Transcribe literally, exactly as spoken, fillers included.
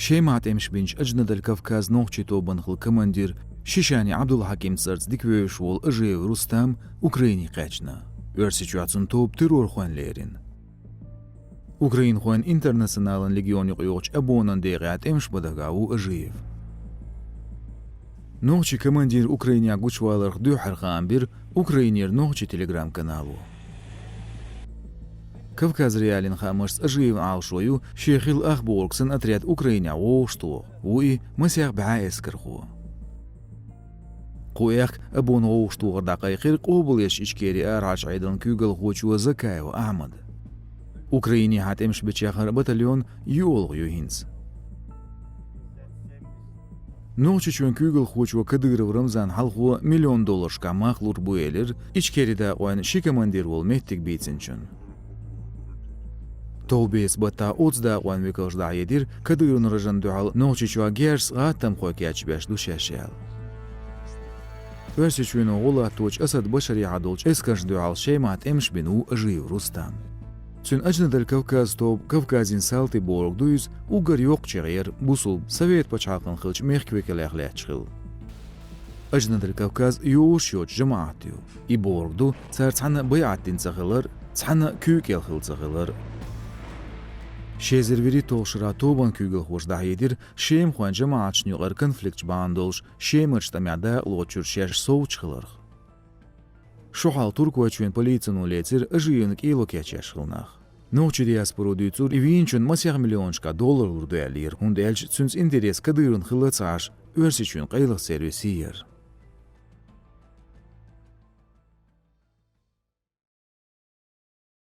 Шемахь тӀемаш бинчу Аджинадаль Кавказ нохчийн тобанан хилла командир Шишани Ӏабдулхьаким цӀарца дика вевзаш волу Ажиев Рустам Украине кхаьчна. Оьрсийчохь цуьнан тоба террорхойн лерина. Украинхойн Интернационалан легион юкъайогӀучу ОБОНан декъехь тӀемаш бан дагахь ву Ажиев. Нохчийн командир Украинехь гучуваларх дуьххьара хаам бира Украинера нохчийн телеграм-канало. Кавказ.Реалиин хаамашца, Ажиевн Ӏалашо ю шен хилла ах бохург санна отряд Украинехь вовшахтоху, ву и масех бӀе эскархо. Кху аьхка ОБОН вовшахтохар дӀакхайкхира къобалъечу Ичкерин арахьарчу Ӏедалан куьйгалхочо Закаев Ахьмада. Украинехь тӀемаш бечех хӀара батальон йоьалгӀа ю хӀинца. Нохчийчоьнан куьйгалхочо Кадыров Рамзана хьалхо миллион долларшкахь мах лур бу элира Ичкерин дакъойн ши командир волу меттиг бийцинчунна. Товбеца-баттахь оцу дакъойн векалша дӀахьедира Кадыровн рожана дуьхьал Нохчийчохь герзаца гӀаттамхой кечбеш ду шаьш аьлла. Оьрсийчоьно гӀо латточу Асад Башарехьа долчу эскаршна дуьхьал Шемахь тӀемаш бина ву Ажиев Рустам. Цуьнан Аджинадаль Кавказ тоба, Кавказин салти бохург ду иза, уггар йоккхачех яра бусулба, Совет пачхьалкхана хиллачу мехкан векалех лаьтташ хилла. Аджинадаль Кавказ йозуш йоцу жамаӀат ю. И бохург ду, цара цхьаьна байӀат дина ца хилар, цхьаьна куьйга кӀел хилла ца хилар. Ши эзар вуьрхӀитталгӀачу шарахь тобанан куьйгалхоша дӀахьедира шемахойн жамаӀаташна юкъара конфликташ бахьана долуш Шемарчу тӀамехь дакъалоцучуьра шаьш совцуш хиларх. Шу хьалха Туркойчоьнан полицино лецира Ажиевна кӀело кечъеш хилла нах. Нохчийн диаспоро дуьйцура, и вийначунна масех миллионашкахь доллар лур ду аьллера, хӀунда аьлча цуьнца интерес Кадыровна хилла ца Ӏаш, Оьрсийчоьнан къайлаха сервисе яра.